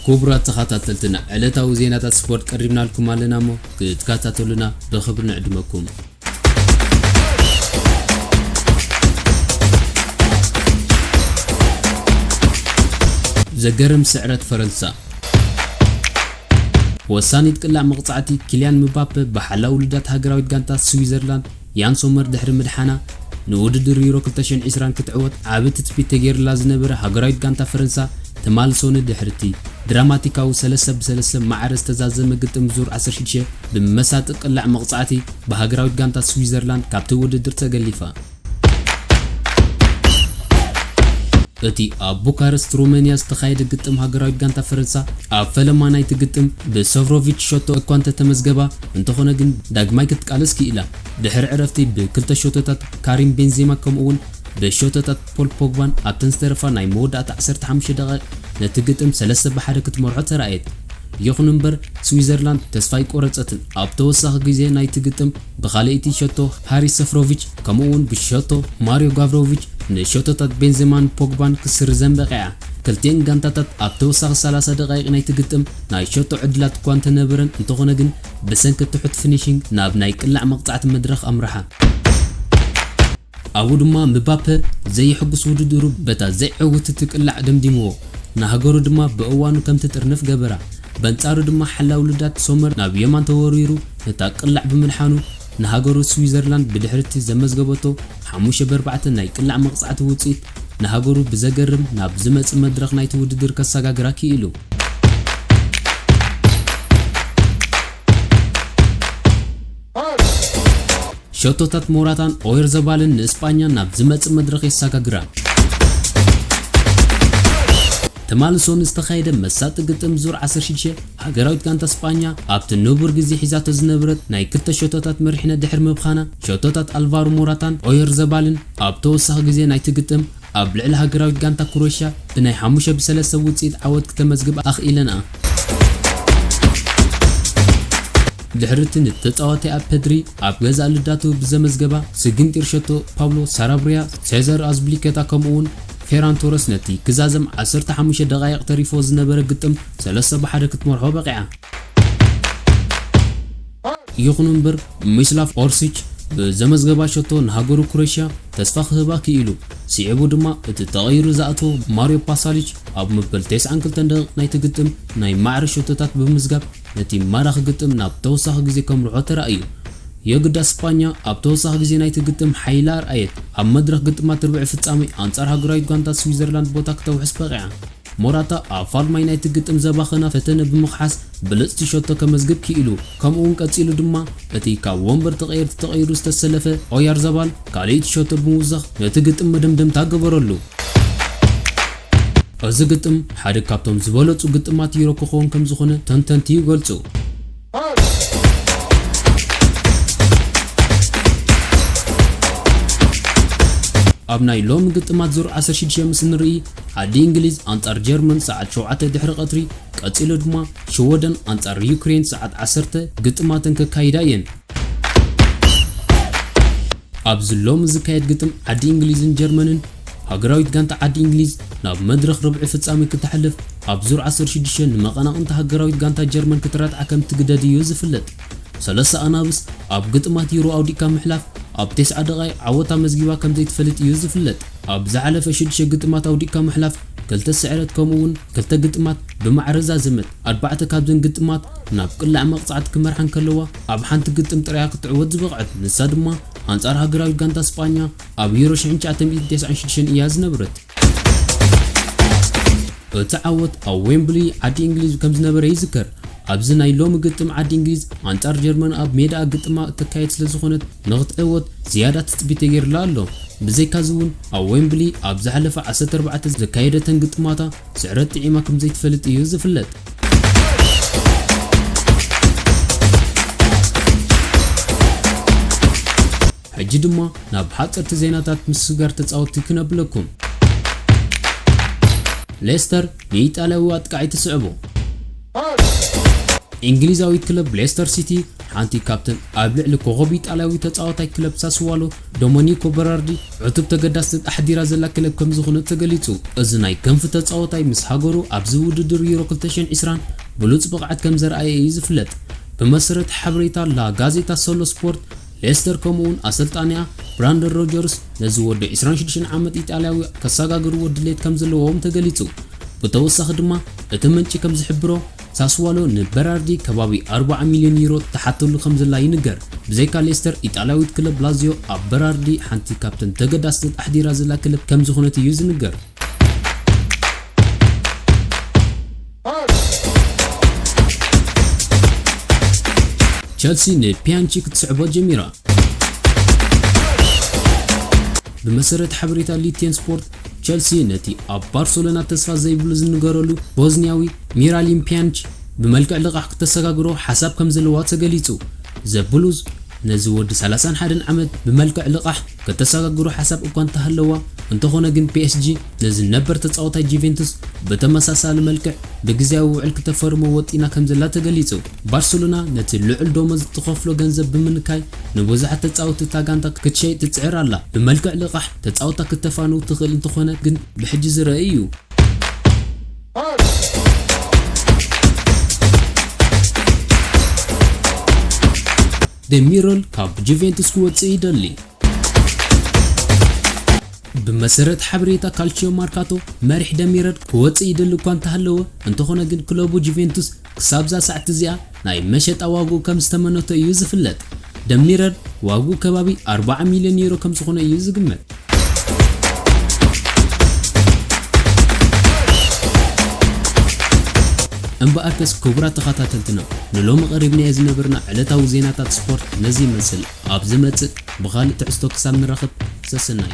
ክቡራት ተኸታተልትና፣ ዕለታዊ ዜናታት ስፖርት ቀሪብናልኩም ኣለና እሞ ክትከታተሉና ብኽብሪ ንዕድመኩም። ዘገርም ስዕረት ፈረንሳ። ወሳኒት ቅላዕ መቕጻዕቲ፣ ኪልያን ምባፔ ብሓላው ውሉዳት ሃገራዊት ጋንታ ስዊዘርላንድ ያን ሶመር ድሕሪ ምድሓና፣ ንውድድር ዩሮ ክልተ ሽሕን ዕስራን ክትዕወት ዓቢ ትጽቢት ተገይሩላ ዝነበረ ሃገራዊት ጋንታ ፈረንሳ፣ ትማሊ ሶኑይ ድሕሪ'ቲ ድራማቲካዊ ሰለስተ ብሰለስተ ማዕረ ዝተዛዘመ ግጥም ዙር ዓሰርተ ሽዱሽተ ብመሳጢ ቅላዕ መቕጻዕቲ ብሃገራዊት ጋንታ ስዊዘርላንድ ካብቲ ውድድር ተገሊፋ። እቲ ኣብ ቡካረስት ሮሜንያ ዝተኻየደ ግጥም ሃገራዊት ጋንታ ፈረንሳ ኣብ ፈለማ ናይቲ ግጥም ብሰፍሮቪች ሸቶ እኳ እንተተመዝገባ፣ እንተኾነ ግን ዳግማይ ክትቃለስ ክኢላ። ድሕሪ ዕረፍቲ ብክልተ ሸቶታት ካሪም ቤንዜማ ከምኡ'ውን ብሸቶታት ፖል ፖግባን ኣብተን ዝተረፋ ናይ መወዳእታ ዓሰርተ ሓሙሽተ ደቂቕ ነቲ ግጥም ሰለስተ ብሓደ ክትመርሖ ተራእየት። ይኹን እምበር፣ ስዊዘርላንድ ተስፋ ኣይቆረጸትን። ኣብ ተወሳኺ ግዜ ናይቲ ግጥም ብኻልኣይቲ ሸቶ ሃሪስ ሰፍሮቪች ከምኡ'ውን ብሸቶ ማሪዮ ጋቭሮቪች ንሸቶታት ቤንዜማን ፖግባን ክስርዘን በቒዓ። ክልቲኤን ጋንታታት ኣብ ተወሳኺ ሰላሳ ደቓይቕ ናይቲ ግጥም ናይ ሸቶ ዕድላት እኳ እንተነበረን፣ እንተኾነ ግን ብሰንኪ ትሑት ፊኒሺንግ ናብ ናይ ቅላዕ መቕጻዕቲ መድረኽ ኣምርሓ። ኣብኡ ድማ ምባፔ ዘየሕጉስ ውድድሩ በታ ዘይዕውትቲ ቅላዕ ደምዲምዎ፣ ንሃገሩ ድማ ብእዋኑ ከም ትጥርንፍ ገበራ። በንጻሩ ድማ ሓላው ውሉዳት ሶመር ናብ የማን ተወርዊሩ ነታ ቅላዕ ብምድሓኑ፣ ንሃገሩ ስዊዘርላንድ ብድሕሪ'ቲ ዘመዝገበቶ ሓሙሽተ ብ ኣርባዕተ ናይ ቅላዕ መቕጻዕቲ ውጽኢት ንሃገሩ ብዘገርም ናብ ዝመጽእ መድረኽ ናይቲ ውድድር ከሰጋግራ ክኢሉ። ሸቶታት ሞራታን ኦየርዘባልን ንእስጳኛ ናብ ዝመጽእ መድረኽ የሰጋግራ። ትማሊ ሶኑይ ዝተኻየደ መሳጢ ግጥም ዙር ዓሰርተ ሽዱሽተ፣ ሃገራዊት ጋንታ እስጳኛ ኣብቲ ንቡር ግዜ ሒዛቶ ዝነበረት ናይ ክልተ ሸቶታት መሪሕነት ድሕሪ ምብኻና፣ ሸቶታት ኣልቫሮ ሞራታን ኦየርዘባልን ኣብ ተወሳኺ ግዜ ናይቲ ግጥም ኣብ ልዕሊ ሃገራዊት ጋንታ ክሮኤሽያ ብናይ ሓሙሽተ ብ ሰለስተ ውጽኢት ዓወት ክተመዝግብ ኣኽኢለንኣ። ድሕሪ እቲ ንተጻዋቲኣ ፐድሪ ኣብ ገዛእ ልዳቱ ብዘመዝገባ ስግንጢር ሸቶ፣ ፓብሎ ሳራብሪያ፣ ሴዛር ኣዝፒሊኩዌታ ከምኡ'ውን ፌራን ቶረስ ነቲ ክዛዘም ዓሰርተ ሓሙሽተ ደቓይቕ ተሪፎ ዝነበረ ግጥም ሰለስተ ብ ሓደ ክትመርሖ በቒዓ። ይኹን እምበር፣ ሚስላቭ ኦርሲች ብዘመዝገባ ሸቶ ንሃገሩ ክሮኤሽያ ተስፋ ክህባ ክኢሉ። ስዒቡ ድማ፣ እቲ ተቐይሩ ዝኣተወ ማሪዮ ፓሳሊች ኣብ መበል ተስዓን ክልተን ደቂቕ ናይቲ ግጥም ናይ ማዕረ ሸቶታት ብምምዝጋብ፣ ነቲ ማራኺ ግጥም ናብ ተወሳኺ ግዜ ከምርሖ ተራእዩ። የግዳ እስጳኛ ኣብ ተወሳኺ ግዜ ናይቲ ግጥም ሓይላ ኣርኣየት። ኣብ መድረኽ ግጥማት ርብዒ ፍጻሜ ኣንጻር ሃገራዊት ጋንታ ስዊዘርላንድ ቦታ ክተውሕስ በቒዓ። ሞራታ ኣብ ፋልማይ ናይቲ ግጥም ዘባኸና ፈተነ ብምኽሓስ ብልጽቲ ሸቶ ከመዝግብ ክኢሉ። ከምኡ'ውን ቀጺሉ ድማ እቲ ካብ ወንበር ተቐየርቲ ተቐይሩ ዝተሰለፈ ኦያርዛባል ካልኣይቲ ሸቶ ብምውዛኽ ነቲ ግጥም መደምደምታ ገበረሉ። እዚ ግጥም ሓደ ካብቶም ዝበለጹ ግጥማት ዩሮ ክኸውን ከም ዝኾነ ተንተንቲ ይገልጹ። ኣብ ናይ ሎሚ ግጥማት ዙር ዓሰርተ ሽዱሽተ ምስ እንርኢ፣ ዓዲ እንግሊዝ ኣንጻር ጀርመን ሰዓት ሸውዓተ ድሕሪ ቀትሪ፣ ቀጺሉ ድማ ሽወደን ኣንጻር ዩክሬን ሰዓት ዓሰርተ ግጥማተን ከካይዳ እየን። ኣብዚ ሎሚ ዝካየድ ግጥም ዓዲ እንግሊዝን ጀርመንን፣ ሃገራዊት ጋንታ ዓዲ እንግሊዝ ናብ መድረኽ ርብዒ ፍጻሜ ክትሓልፍ፣ ኣብ ዙር ዓሰርተ ሽዱሽተ ንመቐናቕንታ ሃገራዊት ጋንታ ጀርመን ክትራትዓ ከም ትግደድ እዩ ዝፍለጥ። ሰለስተ ኣናብስ ኣብ ግጥማት ዩሮ ኣውዲቕካ ምሕላፍ፣ ኣብ ተስዓ ደቓይቕ ዓወት ኣመዝጊባ ከም ዘይትፈልጥ እዩ ዝፍለጥ። ኣብ ዝሓለፈ ሽዱሽተ ግጥማት ኣውዲቕካ ምሕላፍ፣ ክልተ ስዕረት ከምኡ'ውን ክልተ ግጥማት ብማዕረ ዛዘመት። ኣርባዕተ ካብዘን ግጥማት ናብ ቅላዕ መቕጻዕቲ ክመርሓ እንከለዋ፣ ኣብ ሓንቲ ግጥም ጥራይ እያ ክትዕወት ዝበቕዐት። ንሳ ድማ ኣንጻር ሃገራዊት ጋንታ ስጳኛ ኣብ ዩሮ ሽሕን ትሽዓተ ሚእትን ተስዓን ሽዱሽተን እያ ዝነበረት። እቲ ዓወት ኣብ ዌምብሊ ዓዲ እንግሊዝ ከም ዝነበረ ይዝከር። ኣብዚ ናይ ሎሚ ግጥም ዓዲ እንግሊዝ ኣንጻር ጀርመን ኣብ ሜዳኣ ግጥማ እተካየድ ስለ ዝኾነት፣ ንኽትዕወት ዝያዳ ትጽቢት ተገይሩላ ኣሎ። ብዘይካዚ እውን ኣብ ዌምብሊ ኣብ ዝሓለፈ ዓሰርተ ኣርባዕተ ዘካየደተን ግጥማታ ስዕረት ጥዒማ ከም ዘይትፈልጥ እዩ ዝፍለጥ። ሕጂ ድማ ናብ ሓጸርቲ ዜናታት ምስጋር ተጻወትቲ ክነብለኩም። ሌስተር ንኢጣልያዊ ኣጥቃዒ ትስዕቦ። እንግሊዛዊት ክለብ ሌስተር ሲቲ ሓንቲ ካብተን ኣብ ልዕሊ ኮኸብ ኢጣልያዊ ተጻዋታይ ክለብ ሳስዋሎ ዶመኒኮ በራርዲ ዕቱብ ተገዳስነት ኣሕዲራ ዘላ ክለብ ከም ዝኾነት ተገሊጹ። እዚ ናይ ክንፊ ተጻዋታይ ምስ ሃገሩ ኣብዚ ውድድር ዩሮ ክልተ ሽሕን ዕስራን ብሉጽ ብቕዓት ከም ዘርኣየ እዩ ዝፍለጥ። ብመሰረት ሓበሬታ ላ ጋዜጣ ሶሎ ስፖርት፣ ሌስተር ከምኡውን ኣሰልጣኒኣ ብራንደን ሮጀርስ ነዚ ወዲ ዕስራን ሽዱሽተን ዓመት ኢጣልያዊ ከሰጋግርዎ ድሌት ከም ዘለዎም ተገሊጹ። ብተወሳኺ ድማ እቲ ምንጪ ከም ዝሕብሮ ሳስዋሎ ንበራርዲ ከባቢ ኣርባዓ ሚልዮን ዩሮ ትሓተሉ ከም ዘላ ይንገር። ብዘይካ ሌስተር፣ ኢጣልያዊት ክለብ ላዚዮ ኣብ በራርዲ ሓንቲ ካብተን ተገዳስነት ኣሕዲራ ዘላ ክለብ ከም ዝኾነት እዩ ዝንገር። ቸልሲ ንፒያንቺ ክትስዕቦ ጀሚራ። ብመሰረት ሓበሬታ ሊቴን ስፖርት፣ ቸልሲ ነቲ ኣብ ባርሰሎና ተስፋ ዘይብሉ ዝንገረሉ ቦዝኒያዊ ሚራሊም ፒያንች ብመልክዕ ልቓሕ ክተሰጋግሮ ሓሳብ ከም ዘለዋ ተገሊጹ። ዘ ብሉዝ ነዚ ወዲ ሰላሳን ሓደን ዓመት ብመልክዕ ልቓሕ ከተሰጋግሮ ሓሳብ እኳ እንተሃለዋ፣ እንተኾነ ግን ፒ ኤስ ጂ ነዚ ነበር ተጻዋታይ ጁቬንቱስ ብተመሳሳሊ መልክዕ ብግዜያዊ ውዕል ክተፈርሞ ወጢና ከም ዘላ ተገሊጹ። ባርሰሎና ነቲ ልዑል ደሞዝ እትኸፍሎ ገንዘብ ብምንካይ ንብዙሓት ተጻወትቲ እታ ጋንታ ክትሸይጥ ትጽዕር ኣላ። ብመልክዕ ልቓሕ ተጻወታ ክተፋንው ትኽእል እንተኾነ ግን ብሕጂ ዝረአ እዩ። ደሚሮል ካብ ጁቬንቱስ ክወጽእ ይደሊ። ብመሰረት ሓበሬታ ካልቺዮ ማርካቶ፣ መሪሕ ደሚረል ክወጽእ ይደሊ እኳ እንተሃለወ፣ እንተኾነ ግን ክለቡ ጁቬንቱስ ክሳብ እዛ ሰዓት እዚኣ ናይ መሸጣ ዋግኡ ከም ዝተመነቶ እዩ ዝፍለጥ። ደሚረል ዋግኡ ከባቢ ኣርባዓ ሚልዮን ዩሮ ከም ዝኾነ እዩ ዝግመት። እምበኣርከስ ክቡራት ተኸታተልትና፣ ንሎሚ ቀሪብናዮ ዝነበርና ዕለታዊ ዜናታት ስፖርት ነዚ ይመስል። ኣብ ዝመጽእ ብኻልእ ትሕዝቶ ክሳብ ንራኸብ፣ ሰሰናዩ።